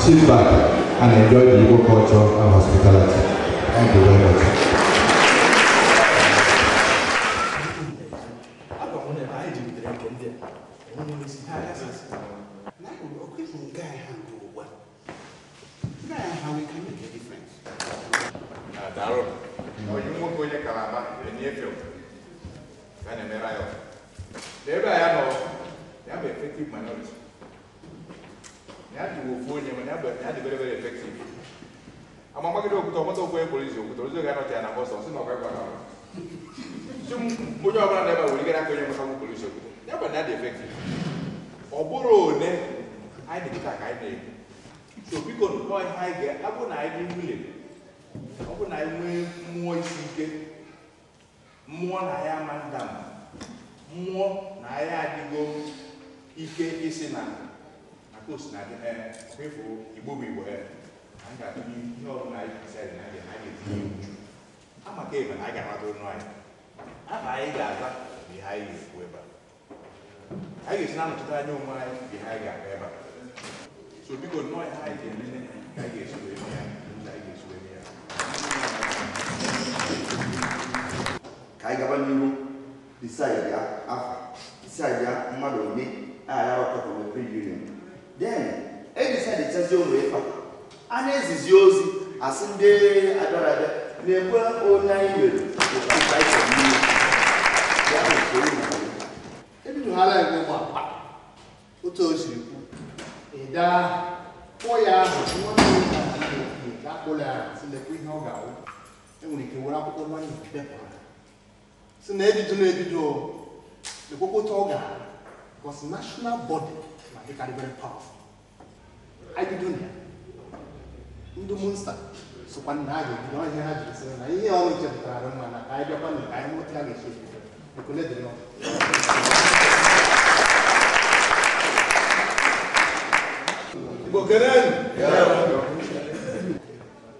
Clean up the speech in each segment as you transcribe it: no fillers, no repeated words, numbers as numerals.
Sit back and enjoy the Igbo culture and hospitality. Thank you very much. We can make a difference. Effective minority. They very, very effective. I'm a market of tomato police, police. Never not effective. I need to so people know I get I will I more more I am more I go ike isi na na na Igbo bụ Igbo anyị ga-atụnye ihe ọbụla anyị decide na anyị ga-etinye uchu amaka ebe na anyị ga-anata ọnụ anyị aha anyị ga-aza bụ ihe anyị ga-ekwu ebe a anyị ga-esi na-anọchite anya onwe anyị bụ ihe anyị ga-aga ebe a so biko nnọọ ihe anyị ga-emene anyị ga-esi wee mee ya ụzọ anyị ga-esi wee mee ya ka anyị gaba n'ihu decide ya afa decide ya mmadụ one from every union. Then, e decide chazi onwe ifa. A na-ezizi ozi asị ndị abịara abịa na-ekwe onye anyị mere ebidohala enwe gbakpa otu o siri kwu ịda kpụọ ya ahụ akpụla ya sị lekwa ihe ọ ga-awụ enwere ike were akwụkwọ mmanya depụrụ si na ebido na-ebido lekwekwa otu ọ ga-ahụ. Because national body na dey very powerful. I did do that. Ndị Munster sokwa na a ga-ebido ihe ha jiri sị na ihe ọrụ chepụtara dị mma na ka anyị bịakwa na ka anyị mụta ya ga-esi ebido. Ekele dịrị ọnụ. Igbo kelenu.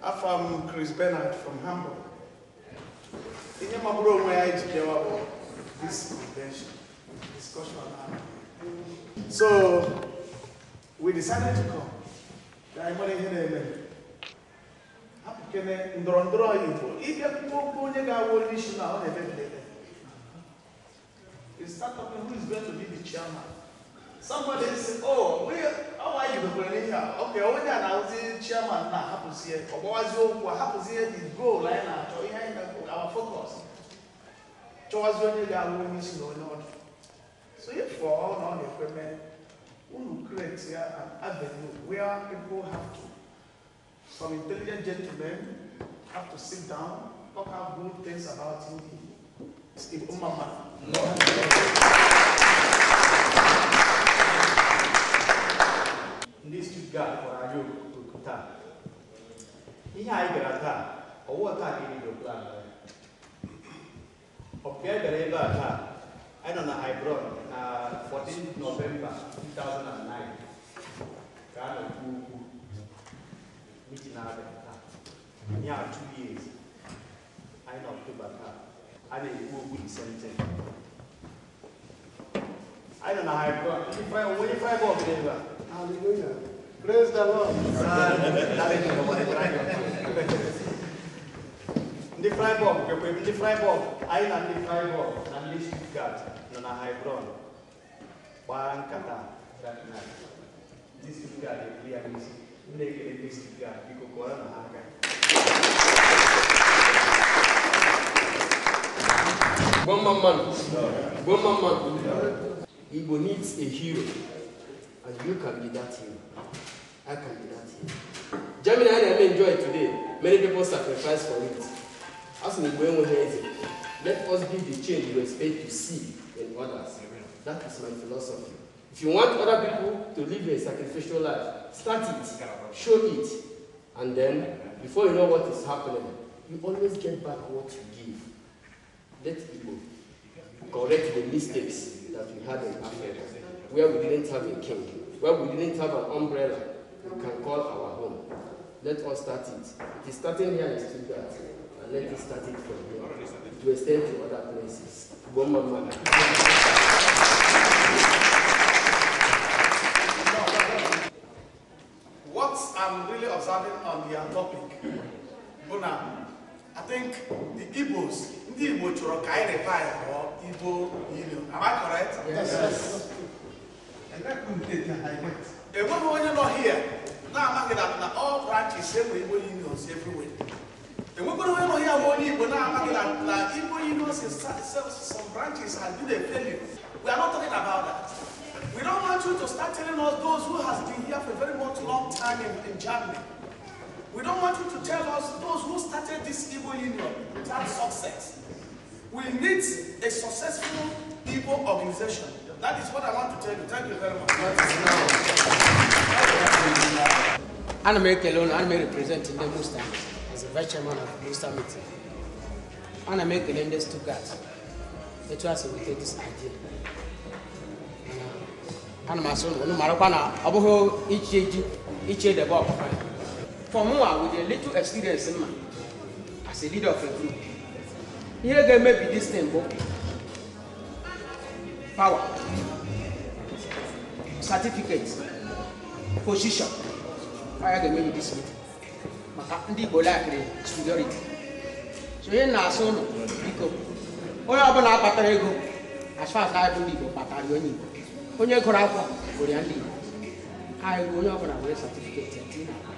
Afọ m Chris Bernard from Hamburg. Ihe magburu onwe ya iji bịawa bụ this convention discussion. So we decided to come. You start talking who is going to be the chairman. Somebody says, oh, we, how are you going here? Okay, only announce the chairman now happens here. What happens here? The goal, our focus. So if for all non equipment, we will create here an avenue where people have to, some intelligent gentlemen have to sit down, talk out good things about him. Steve Umama. Ndị Stuttgart kpọrọ anyị oku taa. Ihe anyị bịara taa, ọwụwa taa ka ebido plan. Ọpịa bịara ebe a taa, anyị nọ na Heilbronn na 14 November 2009 ka a na-ekwu okwu meeting na-abịa taa. Ya 2 years, anyị nọ October taa, a na-ekwu okwu the same thing. Anyị nọ na Heilbronn, onye Freiburg dị ebe a. Hallelujah. Praise the Lord. Ndị Freiburg, ndị Freiburg, anyị na ndị Freiburg na ndị Stuttgart nọ na Heilbronn gbaa nkata that night. Ndị Stuttgart ekwu ya n'isi, m na-ekele ndị Stuttgart, biko kụọrọ na ha aka. Igbo needs a hero, and you can be that hero. I can do that here. Germany, I may enjoy today. Many people sacrifice for it. As in Igbo, let us be the change we expect to see in others. That is my philosophy. If you want other people to live a sacrificial life, start it, show it, and then, before you know what is happening, you always get back what you give. Let Igbo correct the mistakes that we had in Africa, where we didn't have a king, where we didn't have an umbrella we can call our home. Let us start it. It is starting here in Stuttgart, and let us start it from here to extend to other places. What I'm really observing on their topic, Bona, I think the Igbos, the Igbo chọrọ ka anyị revive or Igbo Union. Am I correct? Yes. Enweghị onye nọ here na-amaghị na all branches enwere Igbo unions everywhere. Enwekwara onye nọ here bụ onye Igbo na-amaghị na Igbo unions in some branches has been a failure. We are not talking about that. We don't want you to start telling us those who has been here for a very much long time in Germany. We don't want you to tell us those who started this Igbo Union without success. We need a successful Igbo organization. That is what I want to tell you. Thank you very much. I'm representing the Musta as the vice chairman of the Musta meeting. I'm making the Stuttgart. It was with this idea. And my son, no matter what, each the book. For more, with a little experience in man, as a leader of a group, here there may be this thing, power, certificate, position. I can maybe this meeting. Ndị Igbo lakịrị superiority. So ihe na-asụ ụnụ biko, onye ọbụla kpatara ego, as far as I bụ ndị Igbo kpatara onye Igbo. Onye gụrụ akwụkwọ gụrụ ya ndị Igbo. Anyị onye ọbụla were certificate ya tinye n'akpa,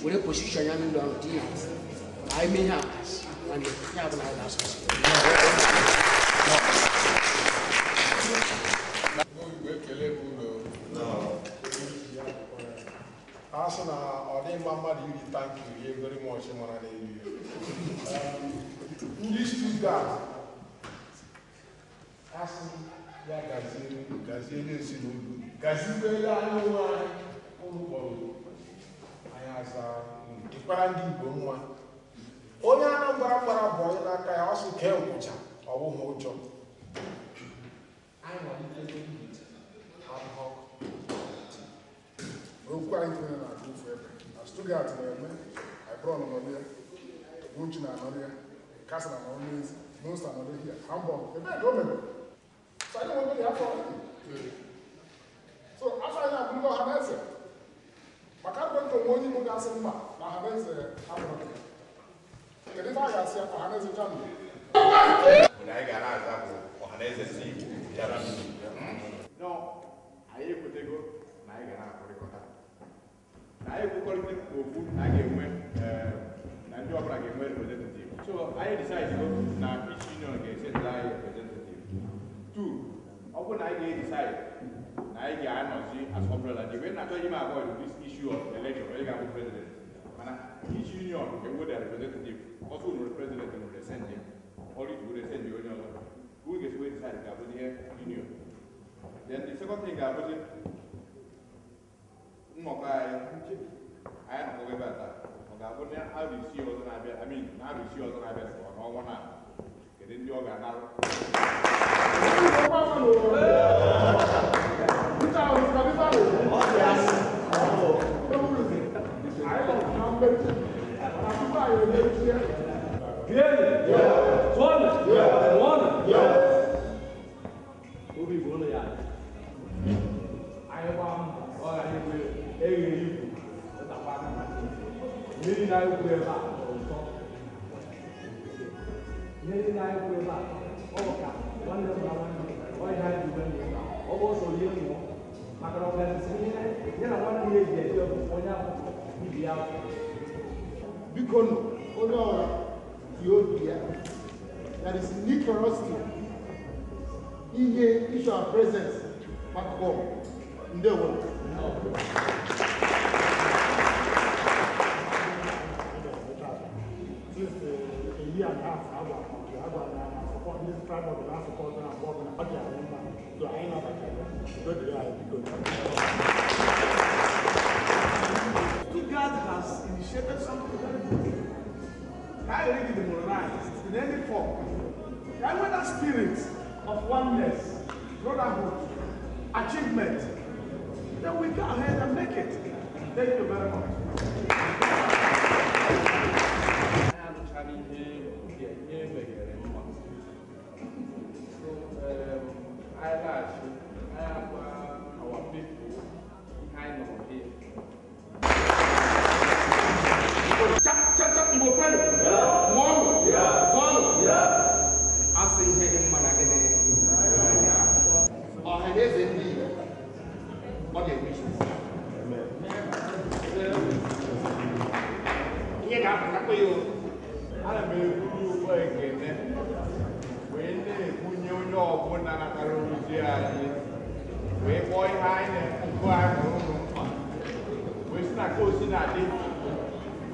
were position ya n'ụlọ ọrụ tinye n'akpa. Anyị mee ihe a nwanne ya bụ na anyị ga-asụ. A sị na ọ dị mma mmadụ iri tanki rie very much mara n'elu ya. Ndị Stuttgart asị ya gaziere ezinụlọ gazikwere anyị onwe anyị ụnụ kpọrọ anyị aza dịkwara ndị Igbo nwa. Onye Anambra gbara bọyị n'aka ya ọ sị kee nkwụcha ọ bụghị ụjọ. Anyị malitere ad hoc. Okwu anyị tinye na-agụ ofu ebe na Stuttgart na-eme Ibron nọ ya, Munchi na-anọ ya, Kasa na nọ n'ezi, Musta nọ n'ehihie, Hamburg, ebee ka o mere? So anyị nwere ya afọ so afọ anyị abụrụgo ọhaneze maka adịghị onwe onye Igbo ga-asị mba na ọhaneze abụrụ kedu ife a ga-asị ya ọhaneze Germany? Anyị ga na-aza bụ ọhaneze ndị Igbo Germany. No, anyị ekwetego na anyị ga na-akọrịkọta. Na anyị ekwekọrịta ofu na a ga-enwe na ndị ọbụla ga-enwe representative. So anyị decide na each union ga-esendịrị anyị representative. Two, ọ bụrụ na anyị ga-edecide na anyị ga-anọzi as umbrella, the way na-achọ ime avoid this issue of election, onye ga-abụ president. Mana each union ga-enwe their representative, ọsọ unu president nwere send ya, ọrụ iji were send ya onye ọzọ. Who ga-esi wee decide ga-abụzi ihe union. Then the second thing ga-abụzi nnọkọ anyị anyị nọkọ ebe a taa ọ ga-abụ na arọ isii ọzọ na-abịa, I mean na arọ isii ọzọ na-abịa ka ọ n'ọnwa na kedu ndị ọ ga-anarụ. Obi Igbo ụlọ ya anyị gbaa mbọ ọ ghara igwe eghere igwu ụtakwa aka mmiri na-egwu ebe a tọrọ ụtọ ihe niile anyị kwuru ebe a ọ bụ ka nwanne m na nwanne ọ ihe anyị ji ebe a ọ bụ ọsọ ihe mmụọ maka na ọgasịsị ihe ya na nwanne ya eji eji ọbụ onye ahụ ibi ya. Biko nụ onye ọra ji obi ya. There is need for us to inye issue our presence back home. Ndewo. Udo dịrị anyị, biko. Stuttgart has initiated something very good. Can I really demoralized in any form? Can we that spirit of oneness, brotherhood, achievement, then we go ahead and make it. Thank you very much. So, I like our people kind of here. Igbo kwenu mụọnụ zụọnụ asị ihe dị mma na gịnị. Ọha na eze ndị Igbo ọ ga-enwe isi ihe ga-apụtakwa ya o. Ana m eburu ụgbọ ekene wee na-ebunye onye ọbụla natara ozi anyị wee kpọọ ihe anyị na-ekwu anyị hụrụ ụlọ mkpa wee si na ka osi na-adị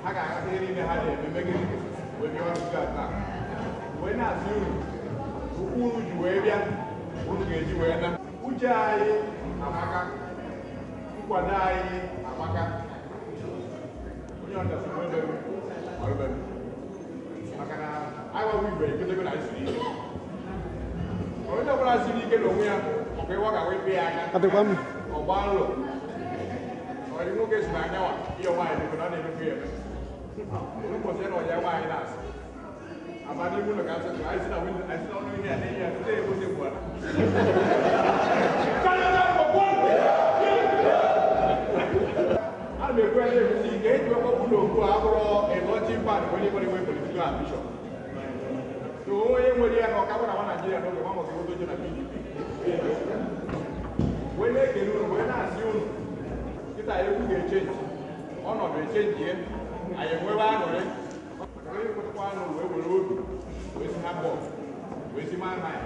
ha ga-aghata ihe niile ha na-eme megide wee bịa ọrụ taa wee na-asị unu ụkwụ unu ji wee bịa unu ga-eji wee na uche anyị amaka, nkwado anyị amaka, onye ọdasị ọrụberu maka na agbaghị igwe eketego na siri ike, onye ọbụla siri ike n'onwe ya ọkwa ịwa ga wepụ ya aka ọgba nrọ ọdị nwoke si na anyanwa ihe nwaanyị biko na ọ na-emefu ya eme ụbọchị ya na ọya nwaanyị na-asị aba n'ihu ụlọ ka asị anyị si na windo anyị si na ọnụ ihe a na-enye ya tutu ebosi gwara. Ana m ekwu ya na-ekwusi ike eji ọkpọkpụ n'okwu a abụrụ a launching pad for anybody with political ambition. So onye nwere ya na ọka bụ na nwa Naijiria n'oge nwa maka otojo na PDP. Wee na-ekele unu wee na-asị unu kịta egwu ga-echenji ọnọdụ echenjie anyị enwebe aṅụrị maka onye kwetakwa anụ wee were obi wee si Hamburg wee si Mannheim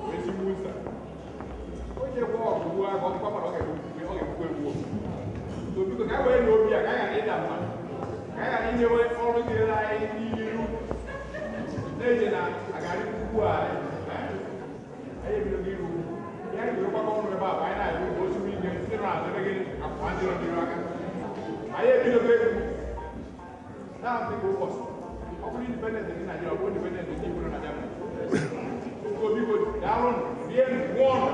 wee si Münster onye gwa ọgụ gbuo aka ọkwa mana ọ ga-egbukwa egbu. So biko ka anyị wee na obi a ka anyị ghara ịda mma ka anyị ghara inyewe ọrụ dịrị anyị n'iru na-eje na agarị ugwu anyị anyị ebidogo iru ya anyị ga-ekwakọ ọnụ ebe a bụ anyị na-adị ugwu osiri ike ndị nọ n'azụ ebe gịnị akwa ndị nọ n'iru aka anyị ebidogo egwu na-asị ka ụbọchị ọ bụrụ independent dị Naijiria ọ bụrụ independent dị Igbo nọ na Germany. Biko biko daalụnụ rienụ ṅụọnụ.